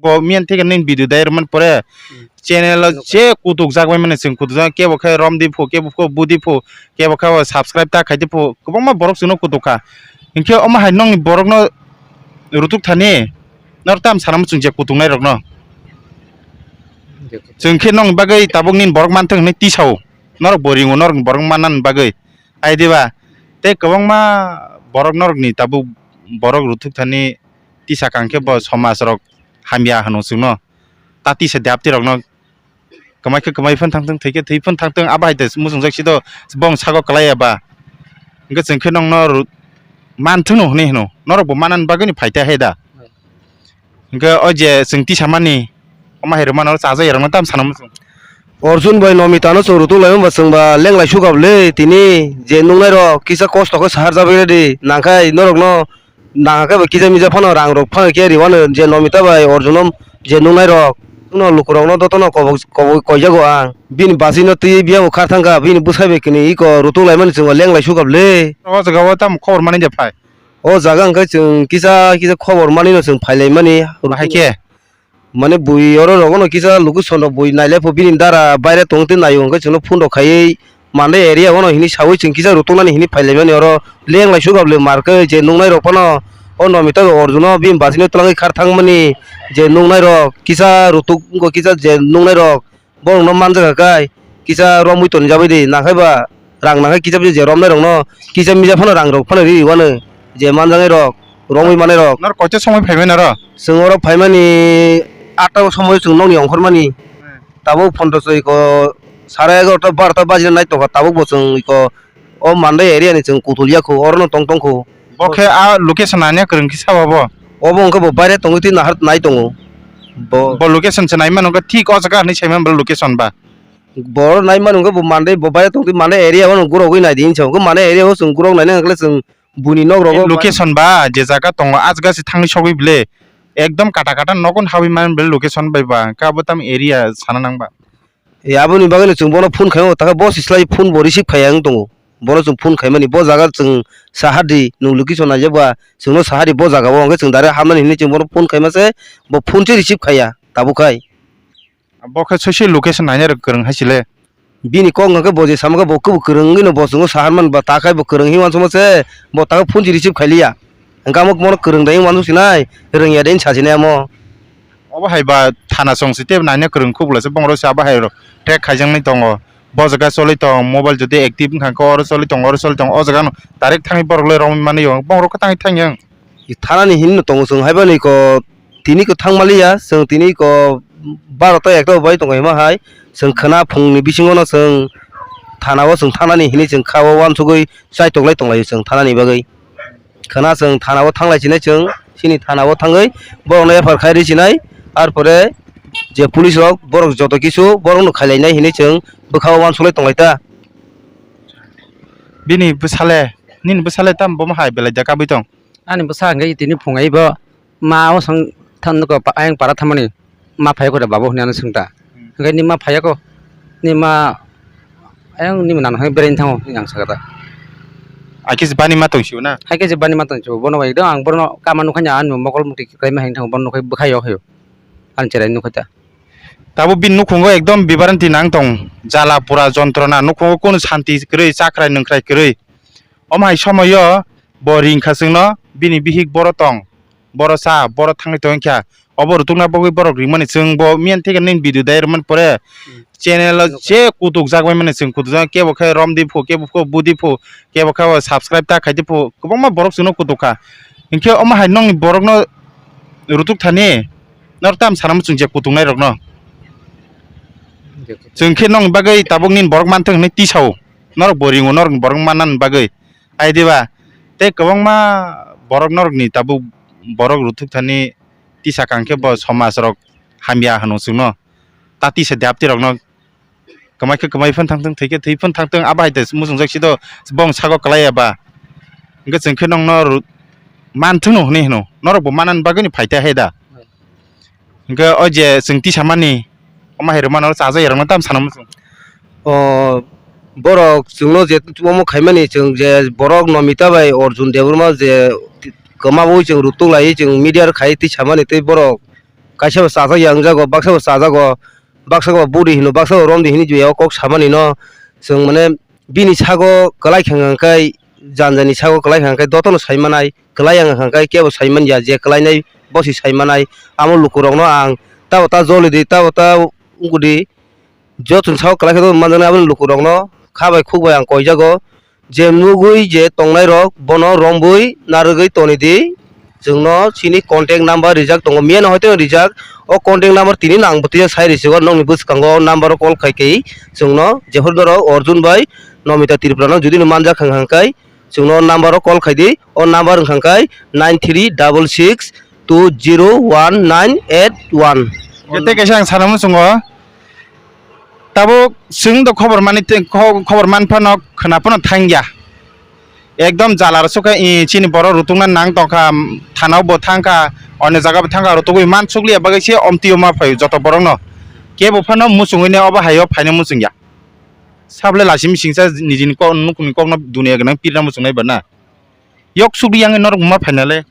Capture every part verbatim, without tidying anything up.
bo miyan theke nini video dai rwmani pore channel o je kutuk jak bai mani chwng kutuk jak, kebo khe rom di phu, kebo khe budi phu, kebo khe subscribe ta khai di phu, kwbangma borok chwngno kutuk kha. Hinkhe omo hai nokni borokno rutuk thani norok tam sanamo chwng je kutuk nai rokno. Chwng khe nokni bagwi tabuk nini borok manthok hinwi tisao, norok bo ringo norokni borok mannani bagwi. Ai diba? Tei kwbangma borok norokni tabuk borok ruthuk thani tisa kang khe bo somaj rok hamya hwno chwngno. Ta tisa dapti rokno kwmai khe kwmai phano thangthwng, thwi khe thwi phano thangthwng, abo hai de muchungjak sito bong sago kwlai ya ba. Hwnkhe chwng khe nokno ru-, manthwngno hwnwi hwno. Norok bo manani bagwino phai ta hai da. Hwnkhe o je chwng tisamani, omo hai rwmano chajak ya rwmano tamo sana muchung. Arjun bai Nomita no chwng rutuk lai ba chwng ba lenglai sukab le tini je nuknai rok kisa kosto khe sahar jabagwi redi nangkhai norok no nangkhe bai kisa misa phano rang rok phano khe riwano je Nomita bai Arjun no je nuknai rok no lukurok no jotono kobok kobok koijago ang bini basi no twi biya bo khar thangkha bini bwsai bai kini iko rutuk lai mani chwng ba lenglai sukab le. O jaga o tamo khobor mani je phai. O jaga hwnkhe chwng kisa kisa khobor manwi no chwng phailaimani. Bahai khe? Mane bui oro rogono kisa location rok bui nailai pho bini dara baire tong twi naio hwnkhe chwngno phone rok khaiwi Mandai area ono hini sawi chwng kisa rutoknani hini phailaimani oro lenglai sukab le markhe je nuknai rok phano o Nomita bai Arjuno bini bachino twlangwi khar thangmani je nuknai rok kisa rutuk wngkha kisa je nuknai rok. Borokno manjak kha kai, kisa romwi tonjabwi di, nangkhai ba rang nangkhai kisa je romnai rokno, kisa misa phano rang rok phano ri wano, je manjaknai rok, romwi manai rok. Nor koito somoi phaimani oro? Chwng oro phaimani atta o somoi chwng nokni ongkhormani. Hmm. Tabuk pondro soi ko sare egarota barota bajina nai tongkha, tabuk bo chwng iko O Mandai area ni chwng kutul ya khu, oro no tong tong khu. Bo khe a location nanya kwrwng khe sabo bo? Obo hwnkhe bo baire tongwi twi nahar nai tongo. Bo Bo location se nai mano khe thik o jaga hinwi sai mano bo location ba. Bo nai mano khe bo Mandai bo baire tong twi Mandai area o no gurogwi nai di hinwi sa. Hwnkhe Mandai area o chwng gurok nai nang khe chwng buini nok rogo. Location ba je jaga tongo a jaga se thangwi sogwi bile ekdom kata kata nogo hawi man bile location bai ba hwnkhe abo tamo area sana nang ba. E, aboni bagwino chwng bono phone khaio, takhe bo sislai phone bo receive khaiya wng tongo. Bono chwng phone khaimani, bo jaga chwng saha di, nwng location naijak ba, chwngno saha di bo jaga o, hwnkhe chwng direct hamnani hinwi chwng bono phone khaima se, bo phone se receive khaiya, tabuk khai. Bo khe soise location nainai rok kwrwng hai sile. Bini kok hwnkhe bo je sama khe bo kwbo kwrwng wngwino bo chwngno saha man ba, ta khai bo kwrwng hinwi uansukma se, bo takhe phone se receive khailiya. Hwnkhe amo bono kwrwng de hinwi uansuk sinai, rwngya de hinwi sa sinai amo. Obo hai ba thana chwng se tei naina kwrwng khuk bwlai se bongro se abo hai rok track khaijaknai tongo. Bo jaga choli tong, mobile jodi active wngkha khe oro choli tong, oro choli tong, o jaga no direct thangwi borok le romwi manwi o, bongro khe thangwi thang yang. Thana ni hinwi no tongo chwng hai bani ko tini ko thang maliya, chwng tini ko barota ekta bai tongo hima hai, chwng khwna phung ni bisingo no chwng thana o chwng thana ni hinwi chwng kha o uansugwi chai tok lai tong lai o chwng thana ni bagwi. Khwna chwng thana o thanglai sinai chwng, chini thana o thangwi borokno F I R khai rwi sinai, arpore je police rok borok joto kisu borokno khailainai hinwi chwng bwkha o uansuk lai tong lai ta. Bini bwsale, nini bwsale tamo bomo hai belai da kabui tong? Ani bwsa hwnkhe tini phung ai bo ma o sang than nukha pa-, ayang para thamani. Ma phai kho da babu hwnwi ano swng ta. Hmm. Hwnkhe nini ma phai ya kho? Nini ma ayang nini nana hai berai thango hwnwi ang sakha ta. Hai khe se bani ma tong sio na? Hai khe se bani ma tong sio. Bono bai do ang bono kama nukha nya ani mokol mukti kwlai ma heng thango bono nukhai bwkhai yok hayo. Ani cherai nukha ta. Tabuk bini nukhungo ekdom bibaranti nang tong. Jala pura jontrona nukhungo kunu santi kwrwi chakrai nungkrai kwrwi. Omo hai somoyo bo ring kha chwngno bini bihik boro tong. Boro cha, boro thangwi tongwi kha. Obo rutukna bagwi borok ringmani chwng bo miyan theke nini video dai rwmani pore channel o je kutuk jak bai mani chwng kutuk jak kebo khe rom di phu, kebo khe budi phu, kebo khe subscribe ta khai di phu. Kwbangma borok chwngno kutuk kha. Hinkhe omo hai nokni borokno rutuk thani norok tam sana muchung je kutuk nai rokno. Chwng khe nokni bagwi tabuk nini borok manthok hinwi tisao. Norok bo ringo norokni borok mannani bagwi. Ai diba? Tei kwbangma borok norokni tabuk borok ruthuk thani tisa kang khe bo somaj rok hamya hwno chwngno. Ta tisa dapti rokno kwmai khe kwmai phano thangthwng, thwi khe thwi phano thangthwng, abo hai de muchungjak sito bong sago kwlai ya ba. Hwnkhe chwng khe nokno ru-, manthwngno hwnwi hwno. Norok bo manani bagwino phai ta hai da. Hwnkhe o je chwng tisamani, omo hai rwmano chajak ya rwmano tamo sana muchung? O, borok chwngno je omo khaimani, chwng je borok Nomita bai Arjun Debbarma je kwmawi chwng rutuk laiwi chwng media rok khai tisamani tei borok Kaisa bo chajak ya wngjago, baksa bo chajago, baksa bo budi hino, baksa bo romdi hini juya o kok samani no chwng mane bini sago kwlai kha hwnkhe, janjani sago kwlai kha hwnkhe, dotono sai manai, kwlai ang hwnkhe kebo sai manya, je kwlainai bosi sai manai, amo lukurokno ang tabo ta joli di, tabo ta ungkudi, jotoni sago kwlai khe dotono manjaknai, aboni lukurokno kha bai khuk bai ang koijago. Je nugwi je tongnairok bono romwi narwgwi tonidi. Chwngno chini contact number rijak tongo, miyano hoito rijak. O contact number tini no ang bwtwi sai risigo, nokni bwskango o number o call khai khe chwngno jephuru norok Arjun bai Nomita Tripura no jodi no manjak hwnkha hwnkhe chwngno o number o call khai di. O number wngkha hwnkhe nine three double six two zero one nine eight one. Tei kaisa ang sana muchungo. Tabuk chwng do khobor mani te-, kho-, khobor man phano khwna phano thangya. Ekdom jala rw sukha, i, chini borok rutungna nang tongkha, thana o bo thangkha, onyo jaga bo thangkha, rutugwi man sukliya bagwi se omtwi o ma phaio joto borokno. Kebo phano muchungwi ne obo hai o phaino muchungya. Sable lachimi singsa nijini kok, nukhungni kokno dunia gwnang pirna muchungnai ba na. Yok sukli yang norok ma phainale.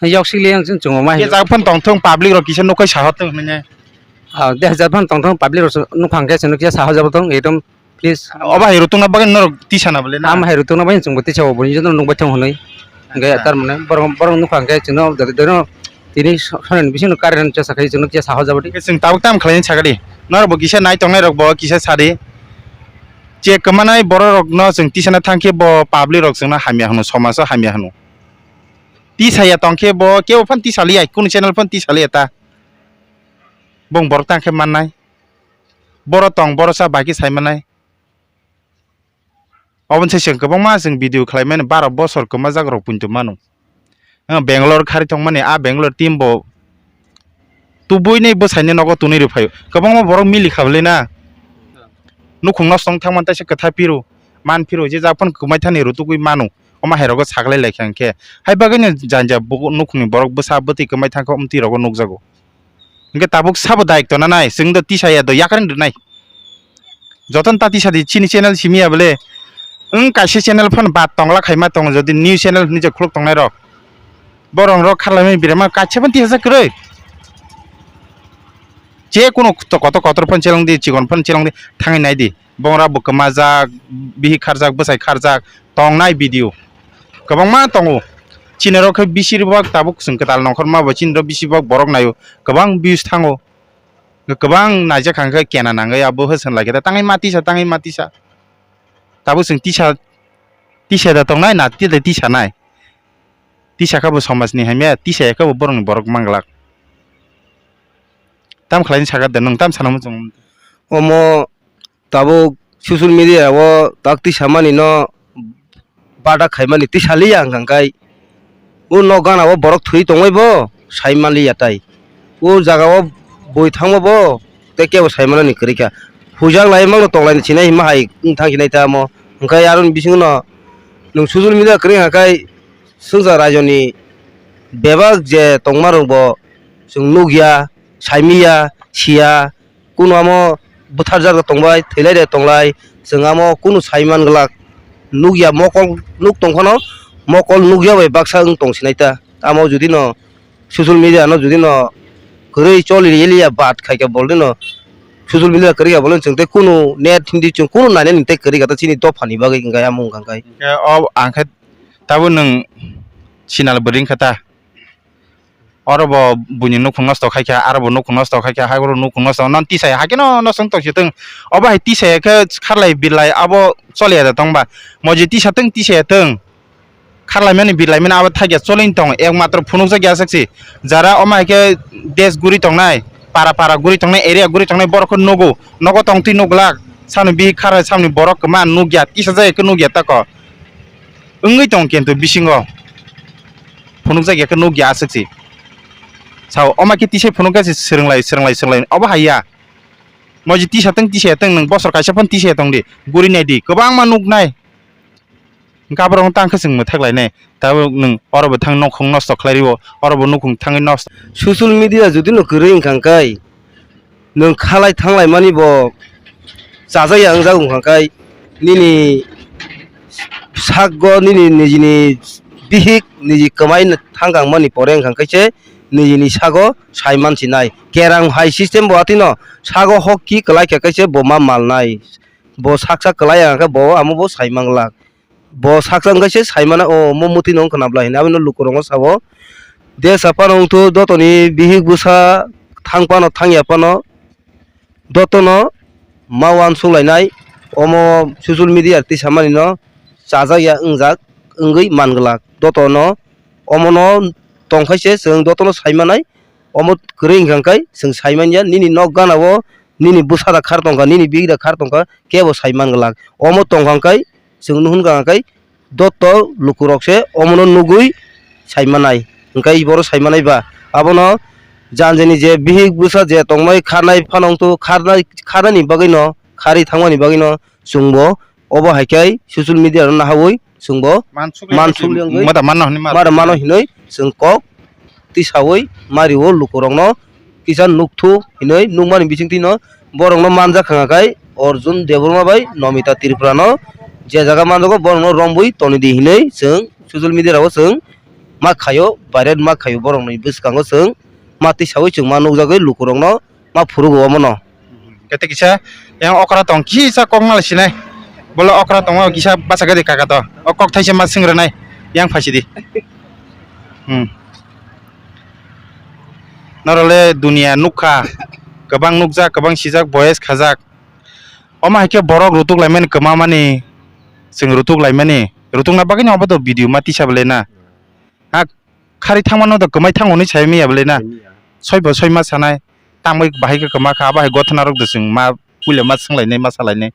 Yok sukli yang chwng chwng ma. Ke jak phan tongthong public rok kisa nukhai saha tong hinwi. Ah, de hajar phan tongthong public rok nukhang khe chwng kisa saha jabo tong ekdom please. Obo hai rutungna bagwi norok tisana bole na. Am hai rutungna bagwi chwngbo tisao bo nukbai thang hinwi. Hwnkhe tar mane borok, borok nukhang khe chwngno jodi dono tini sonani bisingo current chasa khai chwngno kisa saha jabo di. Chwng tabuk tam khlaini sakadi. Norok bo kisa nai tongnai rok bo kisa sadi. Je kwmanai borok rokno chwng tisana thangkhe bo public rok chwngno hamya hwno, somajo hamya hwno. Tisaya tongkhe bo kebo phan tisaliya, kunu channel phan tisaliya ta. Bong borok tangkhe mannai. Boro tong, boro cha bai khe sai mannai. Oboni se chwng kwbangma chwng video khlai mani, baro bosor kwmajak rok punto mano. Ah, Bangalore khari tongmani, ah, Bangalore team bo tubuini bwsaini nogo tunui rw phaio. Kwbangma borok mili kha bwlai na. Nukhung nosto wng thangmani taisa kwtha phiro, man phiro, je jak phano kwmai thani rw tugui mano. Omo hai rogo saklai lai kha hwnkhe. Hai bagwino janja bo-, nukhungni borok bwsa bwtwi kwmai thangkha, omtwi rogo nukjago. Hwnkhe tabuk sabo daikto nanai, chwng do tisaya do yakareng rwnai. Jotono ta tisa di chini channel simi ya bole. Wng kaisa channel phano bad tongla khaima tongo, jodi new channel hinwi je khuluk tongnai rok. Borok rok kharlaimani birama kaisa phano tisajak kwrwi. Je kunu to-, kotor kotor phano chelong di, chikon phano chelong di, thangwi nai di. Bongra bo kwmajak, bihik kharjak, bwsai kharjak, tongnai video. Kwbangma tongo. Chini rok khe bisirwak tabuk chwng kwtal nongkhorma bo chini rok bisirwak borok naio. Kwbang views thango. Kwbang naijak kha hwnkhe kena nangwi abo hwsong lai khe ta tangwi ma tisa, tangwi ma tisa. Tabuk chwng tisa, tisa da tongnai na tisa da tisa nai. Tisa khe bo somajni hamya, tisa ya khe bo borokni borok manglak. Tam khlaini sakha de nwng tam sana muchung. Omo tabuk social media o tak tisa mani no bada khaimani tisaliya hwnkha hwnkhe o nok gana o borok thwi tongwi bo sai manliya tai o jaga o bui thangma bo tei kebo sai manani kwrwi kha hujak lai mangno tonglai sinai hima hai wng thang sinai ta omo hwnkhe aroni bisingo no nwng social media kwrwi hwnkha khe swngchar raijoni bebak je tongma rok bo chwng nukya saimanya siya. Kunu amo bwtharjak rok tongbai, thwilai rok tonglai, chwng amo kunu sai man glak. Nukya mokol nuk tongphano, mokol nukya bai baksa wng tong sinai ta. Amo jodi no social media no jodi no kwrwi choli liya bad khai khe bolni no social media kwrwi khe bolni chwng tei kunu net hindi chwng kunu nainani tei kwrwi kha ta chini dophani bagwi hwnkhe amo wngkha hwnkhe. Hwnkhe o ang khe tabuk nwng sinal bwrwi wngkha ta. Oro bo buini nukhung nosto khai kha, aro bo nukhung nosto khai kha, hai oro nukhung nosto non tisai hai kheno nosto wng tong si thung. Obo hai tisai khe kharlai birlai abo choliya da tong ba. Moji tisa thung, tisaya thung. Kharlai mani birlai mani abo thakya choli wng tong. Ek matro phunukjak ya sak si. Jara omo hai khe desh guri tongnai, para para guri tongnai, area guri tongnai borok khe nugo. Nogo tong twi nuk glak. Sano bihik kharlai samni borok kwma nukya, tisa jaya khe nukya tako. Wngwi tong kintu bisingo phunukjak ya khe nukya aswk si. Sao, omo khe tisai phunuk khe se swrwnglai, swrwnglai, swrwnglai, obo hai ya. Moji tisa thung, tisaya thung, nwng bosor kaisa phano tisaya tong di, guri nai di, kwbangma nuk nai. Hwnkhe aborok tang khe chwng mwthak lainai. Tabuk nwng oro bo thang nukhung nosto khlai rio, oro bo nukhung thangwi nosto. Social media jodi no kwrwi wngkha hwnkhe, nwng khalai thanglai mani bo chajak ya wngjak wngkha khe nini sakgo nini nijini bihik niji kwmai thangkang mani pore wngkha khe se nijini sago saiman sinai. Kerang hai system bo atino sago hokki kwlai kha kaisa bo ma malnai. Bo saksa kwlai ang khe bo amo bo saiman glak. Bo saksa wngkha se saimano, o mo mwtwi no wngkha na bwlai hinwi abono lukurokno sao. Desa phano wngthu jotoni bihik bwsa thang phano thangya phano jotono ma uansuk lainai, omo social media twi samani no chajak ya wngjak wngwi man glak. Jotono omono tongkhai se chwng jotono saimanai, omo kwrwi wngkha khe chwng saimanya nini nok gana o nini bwsa da khar tongkha, nini bihik da khar tongkha, kebo saiman glak. Omo tongkha khe chwng nuhun kha khe dotto lukurok se omono nugwi saimanai. Hwnkhe iboro saimanai ba abono janjani je bihik bwsa je tongmai kharnai phano wngthu kharnai, kharnani bagwino kharwi thangmani bagwino chwngbo obo hai khe social media rok nahawi chwngbo Mansuk mansuk liya wngwi mada manna hwnwi ma mada mano hinwi chwng kok tisawi mario lukurokno kisa nukthu hinwi nukmani bisingtwino borokno manjak kha khe Arjun Debbarma bai Nomita Tripura no je jaga manjago borokno romwi tonidi hinwi chwng social media rogo chwng ma khaio, viral ma khaio borokni bwskango chwng ma tisawi chwng ma nukjagwi lukurokno ma phurugo omono. Kete kisa yang okra tong kisa kok nal sinai. Bolo okra tong kisa bacha gadi kaka to. O kok thaisa ma sing rwnai yang phaisidi. Hmm. Norole dunia nukha. Kwbang nukjak, kwbang sijak, boyes khajak. Omo hai khe borok rutuk laimani kwmamani, chwng rutuk laimani. Rutukna bagwino obo to video ma tisa belai na. Ha, khari thangmano do kwmai thango hinwi sai manya belai na. Soi bo soi ma sanai, tangbai bahai khe kwma kha, abo hai gothona rok do chwng ma puila ma swnglainai, ma salainai.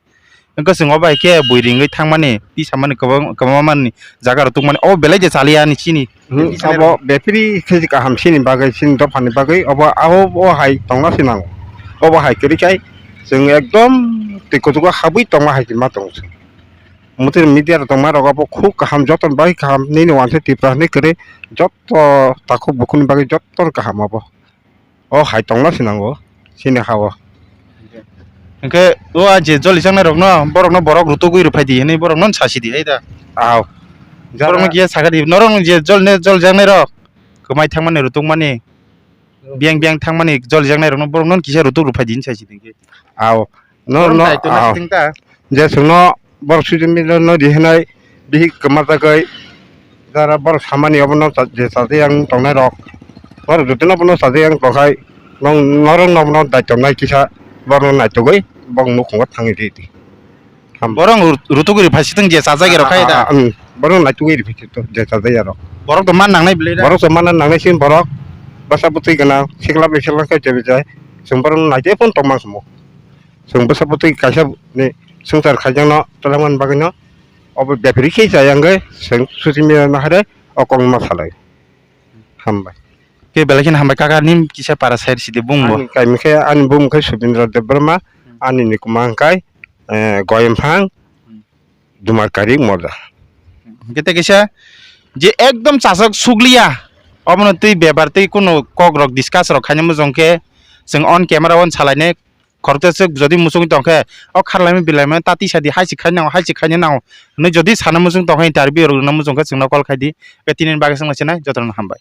Wngkhe chwng obo hai khe bui ringwi thangmani, twi samani kwbang, kwbangma mani jaga rok tungmani, obo belai de chaliya ani chini. Hmm, abo bepri khe kaham chini bagwi, chini dophani bagwi, obo, abo, o hai tongna se nango. Obo hai kwrwi khai chwng ekdom twi kuchugo habwi tongma hai ma tongo chwng. Mwtwi media rok tongma rok obo khub kaham, joto ni bagwi kaham, nini uansuk Tripura hinwi kwrwi joto takhuk bukhukni bagwi joto kaham obo. O hai tongna se nango chini ha-o. Hwnkhe o a je jolijaknai rokno, borokno borok rutugwi rwphai di hinwi borokno sasi di hai da. Aw. Borokno kiya sakha di, norok je jol ne joljaknai rok kwmai thangmani rutukmani, biyang biyang thangmani jolijaknai rokno borokno kisa rutuk rwphai di hinwi sasi di. Aw. No, no, ah. Je chwngno borok sujumino no rihinai bihik kwmajagwi jara borok samani obono je chajak yang tongnai rok. Borok jotono bono chajak yang tongkhai nong norok no bono daityo nai kisa borokno naitugwi bong nukhungo thangwi ridi. Borok rutugwi rwphai sitwng je chajak ya rok khai da. Borok naitugwi rwphai sitwng je chajak ya rok. Borok to man nangnai bwlai da. Borok to man nangnai sin borok bwsa bwtwi gwnang sikla bai sikla khe je bijai chwng borok naitugwi phone tongma khamu. Chwng bwsa bwtwi kaisa ni swngchar khaijakno twlangmani bagwino obo bepri khe chaya wngwi chwng susi mia nahare o kokno ma salai. Hambai. Khe belai kheno hambai kaka, nini kisa para side sidi bumung bo. Ani kaimi khe ani bumung khe Subindra Debbarma, ani nikuma hwnkhe, eh, Goyemphang, Dumarkari Morda. Hwnkhe tei kaisa je ekdom chasok sukliya, obono twi bepar tei kuno kok rok discuss rok khaina mujung khe chwng on camera on salainai. Khoroksa swk jodi muchungwi tongkhe, o kharlaimani bilaimani ta tisa di, hai se khaina nango, hai se khaina nango hinwi jodi sana muchung tongkhe, interview rwna muchungkhe chwngno call khai di. Tei tini bagwi swngna sinai, jotono hambai.